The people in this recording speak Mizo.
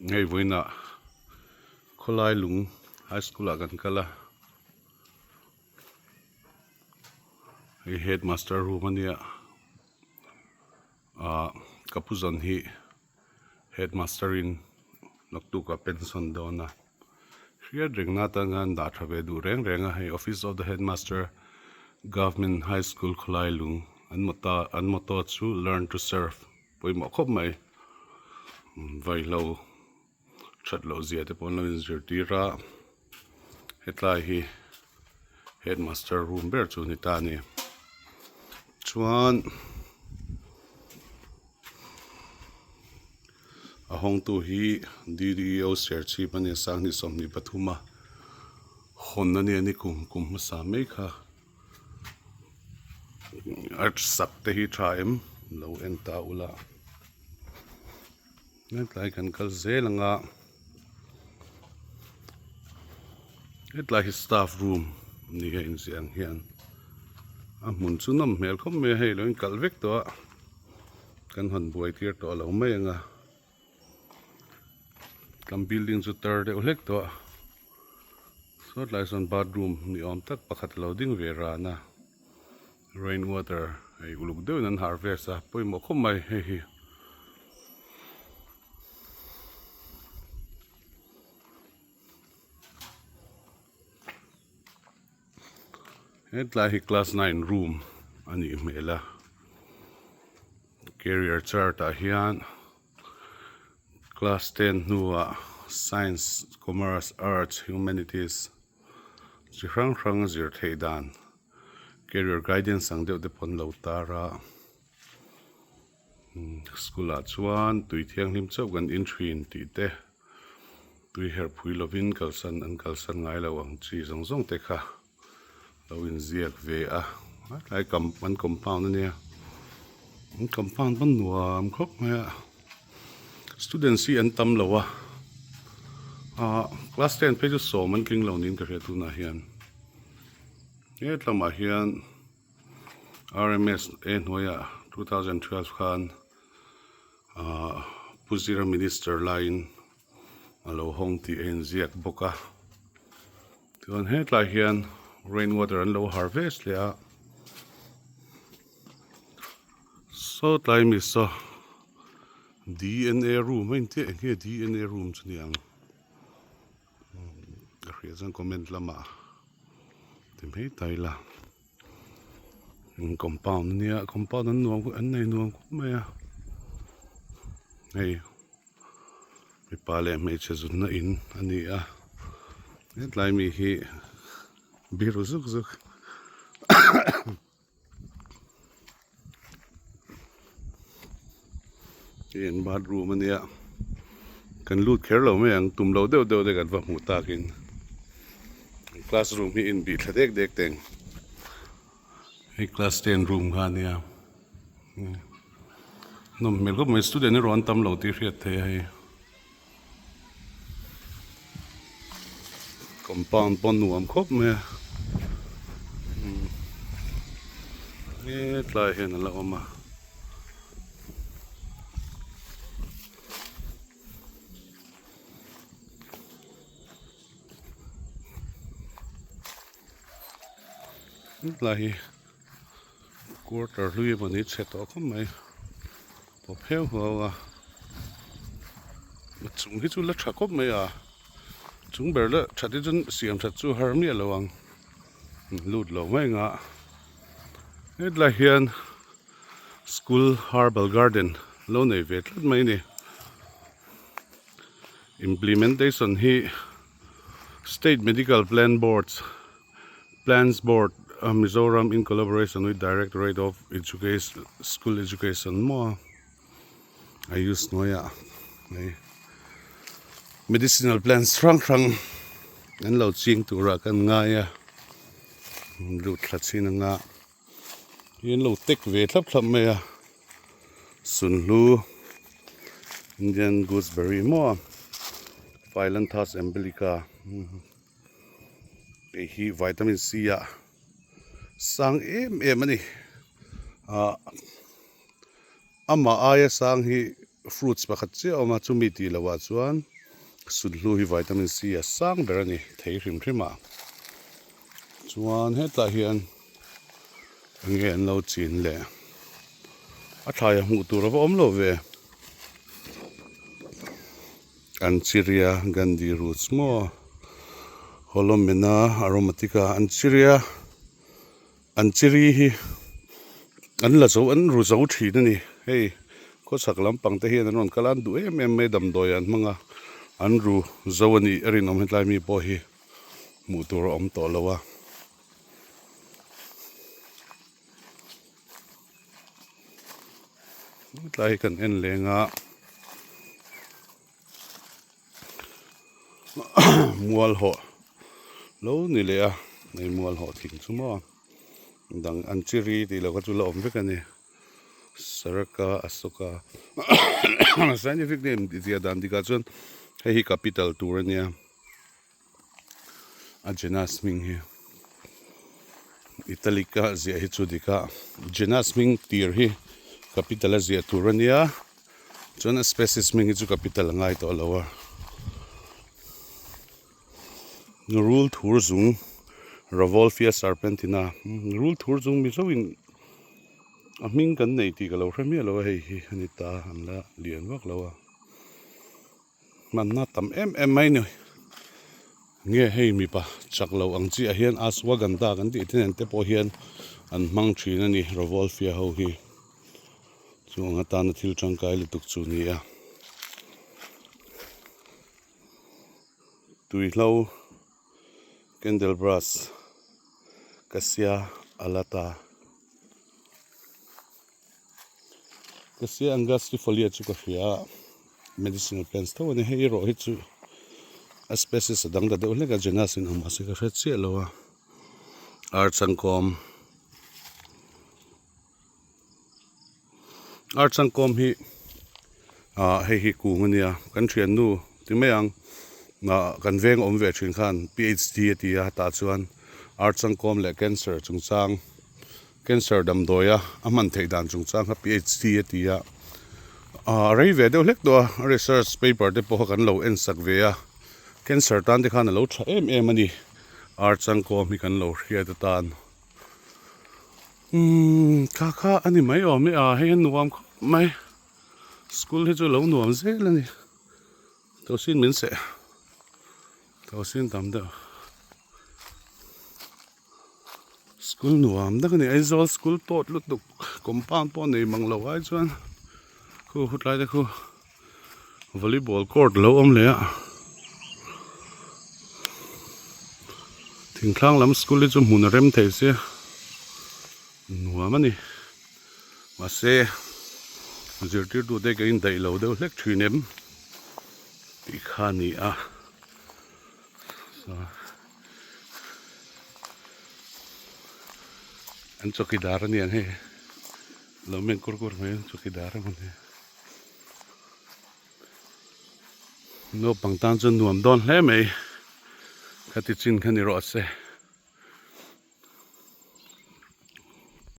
Hei vawiinah khawlai lung high school ah kan kal a hei headmaster room a nia ah ka pu zawn hi headmaster in naktuk ah pension dawn a hriat reng na atan khan dah tha ve duh reng reng a hei office of the headmaster government high school khawlai lung an mawta an motto chu learn to serve. Pawimawh khawp mai. Vaihlo that loh zia te pawh an lo inzirtir a, hetlai hi headmaster room ber chu a ni ta a ni. Chuan a hawngtu hi DDO Serchhip a ni a, Sanghnih 23 a hawn a nia ni kum kum hmasa mai kha. A sak te hi tha em lo en ta ula hetlai kan kal zel ang a hetlai hi staff room a ni a inziah ang hian a hmun chu nawm hmel khawp mai a hei lo in kalh vek tawh a kan hawn buai tir tawh lo mai ang a kan building chu tar deuh hlek tawh a. Saw tlai sawn bathroom ni awm tak pakhat a lo ding ve ran a rain water hei uluk deuhin an harvest a pawimawh khawp mai hei hi. Hetlai hi class nine room a nih hmel a career chart ah hian. Class ten hnuah science, commerce, arts, humanities chi hrang hrang a zir theih dan career guidance ang deuh te pawh an lo tar a school ah chuan tui thianghlim chauh kan in thin tih te tui herh phui lovin kalsan an kalsan ngai lo ang chi zawng zawng te kha lo inziak ve a tlai kam an compound ania an compound pawn nuam khawp mai a students hi an tam lo a ah class ten phei chu sawm an tling lo niin ka hria tunah hian hetlamah hian R_M_S_A hnuaiah 2012 khan ah Pu Zira minister laiin. a lo hawng tih a inziak bawk a chuan hetlai hian rain water an lo harvest leh a saw tlai mi saw D_N_A room a intia eng nge D_N_A room chu ni ang ka hriat chuan comment lamah ti mai ta ila compound ania compound an nuam an nei nuam khawp mai a hei. Mipa leh hmeichhe zutna in a ni a hetlai mi hi biru zuk zuk hei an bathroom a nia kan lut kher lo mai ang tum lo deuh deuh te kan va hmuh takin classroom hi inbih thla dek dek teng hei class ten room kha a nia. Nawm hmel khawp mai student erawh an tam lo tih hriat theih a hei compound pawh nuam khawp mai a hetlai hian a la awm a. Hetlai hi. Quarter hlui emaw ni chhe tawh khawp mai pawp heu huau a a chung hi chu la tha khawp mai a chung ber la that hi chuan siam that chu har miah lo ang lut lo mai ang a hetlai hian school herbal garden lo nei ve tlat mai a ni implementation hi state medical plan boards. Plans Board Mizoram in collaboration with Directorate of Education School Education maw a use hnuaiah hei medicinal plants hrang hrang an lo ching turah kan ngai a lut thla chin anga hi an lo tek ve thlap thlap mai a sunhlu Indian gooseberry maw Phyllanthus emblica. Hei hi vitamin C a sang em em a ni ah amah aia sang hi. Fruits pakhat chiah a awm a, chumi tih loh ah chuan sunhlu hi vitamin C a sang ber a ni thei hrim hrim ah. Chuan hetah hian eng nge an lo chin le? A thlai a hmuh tur a va awm lo ve. Anchiria Gandhi roots maw? Holomena aromatica Anchiria. An chiri hi an la zo an ru zo thin a ni. Hei khawchhak lampang te hian an rawn kal a, an duh em em mai damdawi an hmang a, an ru zo a nih a rinawm hetlai mi pawh hi hmuh tur a awm tawh lo a. Hetlai hi kan en leng a mual hawh lo ni leh a hei mual hawh thing chu maw dang an chiri tih loh kha chu la awm vek a ni saraka asoka scientific name zia dan dikah chuan hei hi capital tur a nia. A genus hming hi italic a ziah hi chu dik a genus hming tir hi capital a ziah tur a nia chuan a species hming hi chu capital a ngai tawh lo a rul thur zung Rauvolfia serpentina rul thur zung mizo in a hming kan nei tih ka lo hre miah lo a hei hi a ni ta an la lian vak lo a. Hmanna tam em em mai ni. Nge hei mipa chak lo ang chiah hian ashwagandha kan tih te nen te pawh hian an hmang thin a ni Rauvolfia ho hi. Chu ang atana thil tangkai lutuk chu ni a. Tuihlo candle brush cassia alata. Cassia angustifolia chu ka hria a medicinal plants tho a ni hei erawh hi chu a species a dang ta deuh hlek a genus in awm mahse ka hre chiah lo a archangkawm archangkawm hi ah hei hi kung a nia kan thiannu ti mai ang ah kan veng awm ve thin khan PhD a ti a tah chuan archangkawm leh cancer chungchang. Cancer damdawia a hman theih dan chungchang kha PhD a ti a, a rei ve deuh hlek tawh a, a research paper te pawh kha kan lo en sak ve a, cancer tan te khan a lo tha em em a ni, ar changkawm hi kan lo hriat atan umm kha kha a ni mai awm e a hei a nuam khawp mai, school hi chu a lo nuam zel a ni, tosin min seh tosin tam deuh. School nuam tak a ni Aizawl school tawt lutuk compound pawh nei mang lo ai chuan khu hutlai te khu volleyball court lo awm leh a thingtlang lam school hi chu hmun a rem thei sia nuam a ni mahse zirtirtu te ka indaih lo deuh hlek thin em tih kha a ni a. An chawkidar a niang hei lo meng kur kur mai an chawkidar a mawni naupang tan chuan nuam dawn hle mai khati chin kha ni rawh se.